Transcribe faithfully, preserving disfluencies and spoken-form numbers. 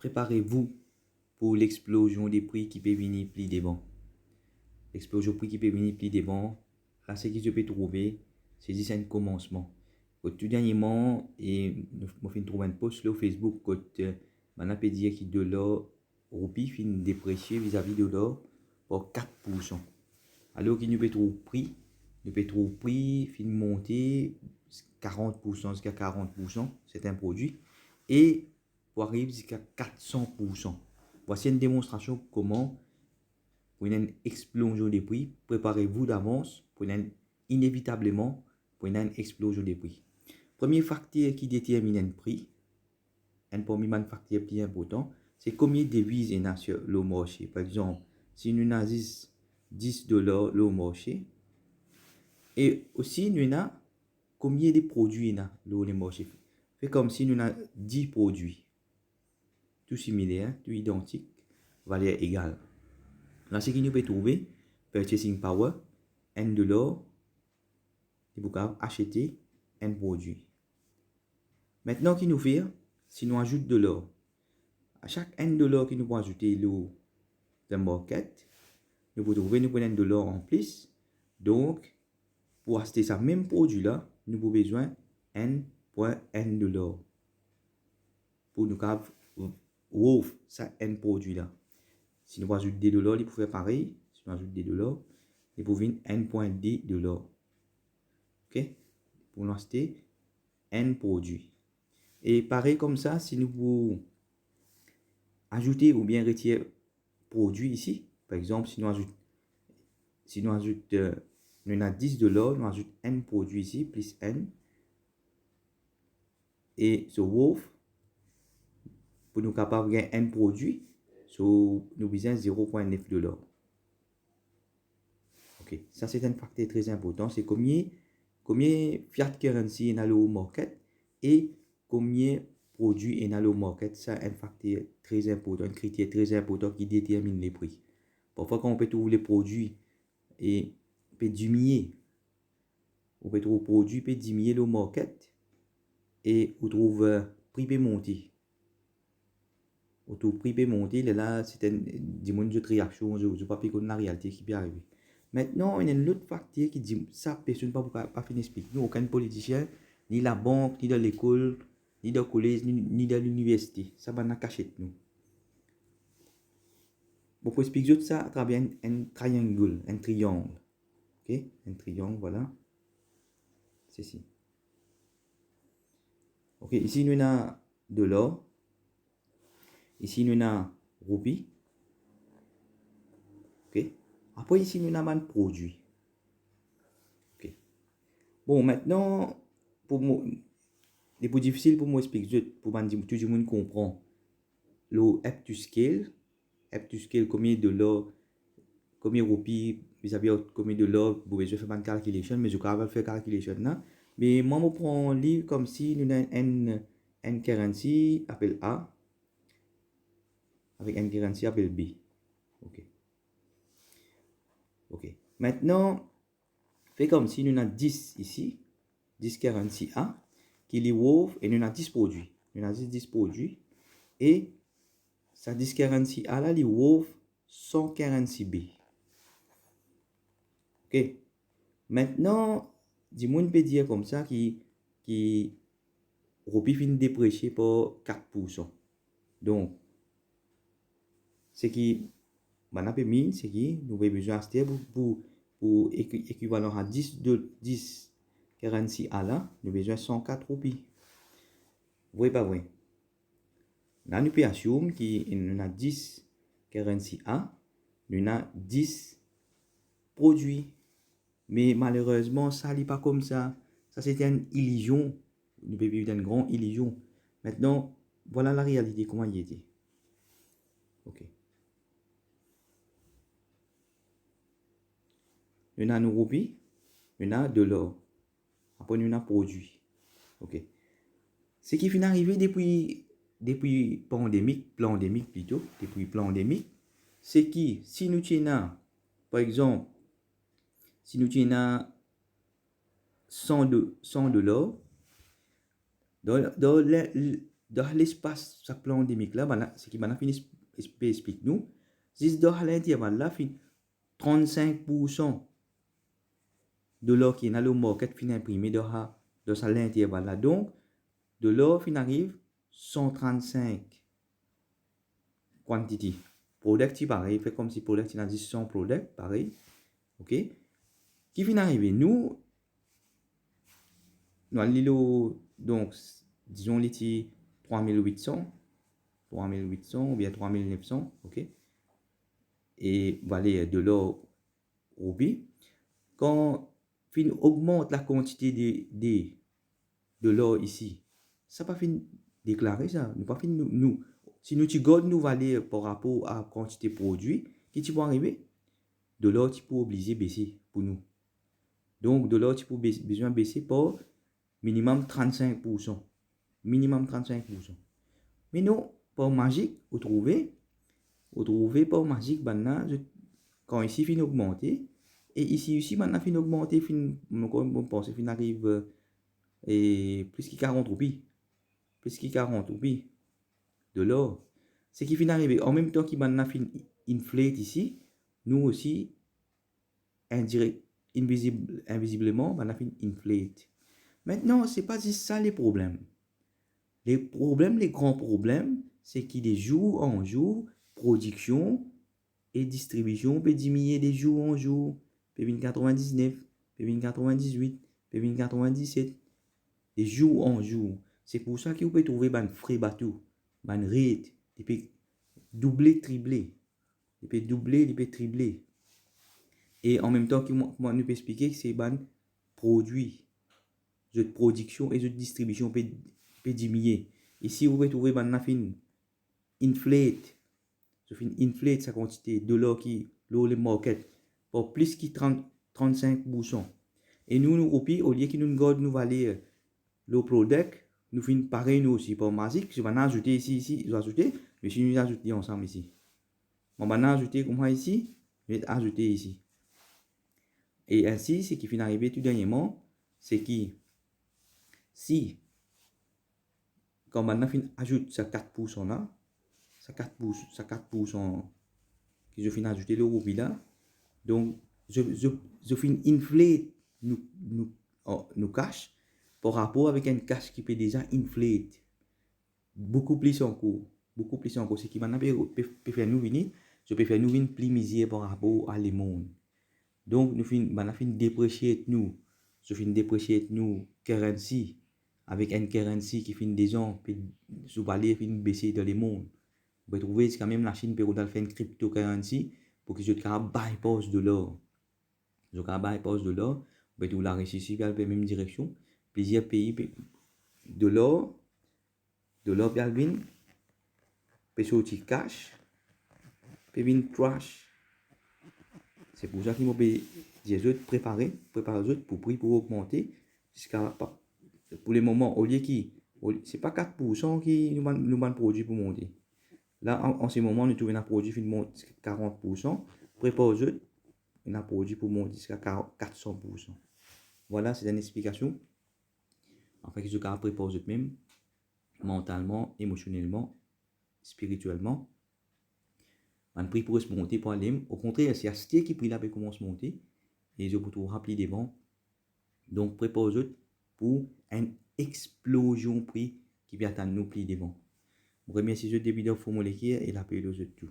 preparez-vous pour l'explosion des prix ki pe vini pli devan. Lexplozion pri ki pe vini pli devan, la seki zot pe trouve, se zis enn komansman. Kot tou dernieman, e mo finn trouv enn post lor Facebook kot, eh, bann la pe dir ki dolar roupi finn depresie vizavi dolar par kat poursan. Alor ki nou pe trouv pri, nou pe trouv pri finn monte karant poursan, ziska karant poursan, sertin prodwi, e pou ariv ziska kat san poursan. Vwasi enn demonstrasion kouma pou ena enn explosion de pri, preparez-vous d'avance, pou ena enn, inevitableman, pou ena enn explosion de pri. Premie fakter ki determinn enn pri, enn parmi bann fakter pli inportan, se komie deviz ena sir lor marse. Par exanp, si nou ena zis dis dolar lor marse, e osi nou ena komie de prodwi ena lor le marse. Fer komsi nou ena dis prodwi, tou similer, tou idantik, valer egal. La seki nou pe trouve, purchasing power, enn dolar, li pou kapav aste enn prodwi. Aster ki nou fer, si nou azout dolar, a sak enn dolar ki nou pou azoute lor the market, nou pou trouve nou pou ena enn dolar anplis. Donk, pou aste sa mem prodwi la, nou pou bezwin enn pwin enn dolar pou nou kapav worth sa enn prodwi la. Si nou azout de dolar, li pou fer parey. Si nou azout de dolar, li pou vinn enn pwin de dolar. Ok? Pou nou aste enn prodwi. E parey koumsa, si nou pou azoute oubien retir prodwi isi, par exanp, si nou azout, si nou azout, eh, nou ena dis dolar, nou azout enn prodwi isi, plis enn, e so worth, pou nou kapav gagn enn prodwi, so nou bizin zero pwin nef dolar. Ok, sa se enn fakter tre inportan, se komie, komie fiat currency ena lor market e komie prodwi ena lor market, sa enn fakter tre inportan, enn kriter tre inportan ki determinn le pri. Parfwa kan ou pe trouv le prodwi e pe diminie, ou pe trouv prodwi pe diminie lor market e ou trouv, eh, pri pe monte. Ou trouv pri pe monte, lerla, se enn, dimoun zot reaksion, zot, zot pa pe konn larealite ki pe arive. Aster, ena enn lot fakter ki di, sa personn pa pou ka, pa finn explik nou, okenn politisien, ni labank, ni dan lekol, ni dan kolez, ni, ni dan liniversite. Sa bann la kasiet nou. Mo pou explik zot sa atraver enn, enn triangle, enn triangle. Ok, enn triangle, vwala. Sesi. Ok, isi nou ena dolar. Isi nou ena roupi. Ok. Apre isi nou ena bann prodwi. Ok. Bon, aster, pou mo, li pou difisil pou mo explik zot, pou bann di-, tou dimoun konpran. Lor up to scale, up to scale, komie dolar, komie roupi, vizavi ar komie dolar, pou bizin fer bann calculation, me zot kapav al fer calculation la. Me mwa, mo pran li komsi nou ena enn, enn currency apel A, avek enn currency apel B. Ok. Ok. Aster, fer komsi nou ena dis isi, dis currency A, ki li worth, e nou ena dis prodwi. Nou ena zis dis prodwi. E sa dis currency A la, li worth san currency B. Ok. Aster, dimoun pe dir koumsa ki, ki roupi finn depresie par kat poursan. Donk, seki bann la pe mean, seki nou pe bizin aster pou, pou, pou eki-, ekivalan a dis de, dis currency A la, nou bizin san kat roupi. Vre pa vre? La nou pe assume ki nou ena dis currency A, nou ena dis prodwi. Me malerezman, sa li pa koumsa. Sa se enn ilizion. Nou pe viv dan enn gran ilizion. Aster, vwala larealite kouma li ete. Ok. Nou ena nou roupi, nou ena dolar. Apre nou ena prodwi. Ok. Seki finn arive depi, depi pandemik, plandemik plito, depi plandemik, seki si nou ti ena, par exanp, si nou ti ena san do-, san dolar, dan, dan le, dan lespas sa plan pandemik la, bann la, seki bann la finn es-, es-, pe explik nou, zis dan sa linterval la, finn trannsenk poursan dolar ki ena lor market finn inprime dan sa, dan sa linterval la. Donk, dolar finn ariv san trannsenk quantity. Product ti parey, fer koumsi product ti ena zis san product, parey. Ok? Ki finn arive? Nou, nou al li lor, donk, dizon li ti trwa mil wit san, trwa mil wit san oubien trwa mil nef san, ok? E valer dolar roupi. Kan finn ogmant lakantite de, de dolar isi, sa pa finn deklare sa. Nou pa finn, nou, nou, si nou ti gard nou valer par rapor a kantite prodwi, ki ti pou arive? Dolar ti pou oblize bese pou nou. Donk, dolar ti pou bes-, bizin bese par minimum trannsenk poursan. Minimum trannsenk poursan. Me non, par mazik, ou trouve, ou trouve par mazik, bann la, zot, kan isi finn ogmante, e isi osi, bann la finn ogmante, finn, mo, mo panse finn ariv, e, plis ki karant roupi. Plis ki karant roupi. Dolar. Seki finn arive, anmemtan ki bann la finn inflate isi, nou osi, indirek, invizib-, invizibleman, bann la finn inflate. Aster, se pa zis sa le problem. Le problem, le gran problem, seki de zour an zour, prodiksion e distribision pe diminie de zour an zour, pe vinn katrevin-diznef, pe vinn katrevin-dizwit, pe vinn katrevin-diset, de zour an zour. Se pou sa ki ou pe trouve bann fre bato, bann ret, li pe double, triple. Li pe double, li pe triple. E anmemtan ki mwa, mwa nou pe explike, se bann prodwi, zot prodiksion e zot distribision pe, pe diminie. Isi, ou pe trouve bann la finn inflate. Zot finn inflate sa kantite dolar ki lor le market par plis ki trant, trannsenk poursan. E nou, nou roupi, olie ki nou gard nou valer lor product, nou finn parey nou osi, par mazik, si bann la azoute isi, isi, zot azoute, me si nou azout li ansam isi. Mo bann la azoute kouma isi, nou azoute isi. E ainsi, seki finn arive tou derniereman, seki si kan bann la finn azout sa kat poursan la, sa kat poursan, sa kat poursan ki zot finn azoute lor roupi la, donk, zot, zot, zot finn inflate nou, nou, oh, nou cash par rapor avek enn cash ki pe deza inflate boukou plis ankor, boukou plis ankor. Seki bann la pe, pe, pe fer nou vini, zot pe fer nou vinn pli mizer par rapor a lemond. Donk, nou finn, bann la finn depreciate nou, zot finn depreciate nou currency, avek enn currency ki finn deza pe, so valer finn bese dan lemond. Ou pe trouve ziska mem Lasinn pe rod al fer enn cryptocurrency pou ki zot kapav bypass dolar. Zot kapav bypass dolar, ou pe trouv Larisi osi pe al dan mem direksion. Plizier pei pe, dolar, dolar pe al vinn, pe sorti cash, pe vinn trash. Se pou sa ki mo pe dir zot, prepare, prepare zot pou pri pou ogmante, ziska pa, pou lemoman, olie ki, olie, se pa kat poursan ki nou bann, nou bann prodwi pou monte. La, an, an se moman, nou trouv ena prodwi finn mont karant poursan, prepar zot, ena prodwi pou mont ziska kar-, kat san poursan. Vwala, se enn explikasion. Afin ki zot kapav prepar zot mem, mantalman, emosionelman, spiritielman. Bann pri pou res monte pou ale, okontrer, se aster ki pri la pe koumans monte, e zot pou trouv sa pli devan. Donk, prepar zot pou enn explosion pri ki pe atann nou pli devan. Mo remersie zot depi dan fon mo leker e lape lor zot tou.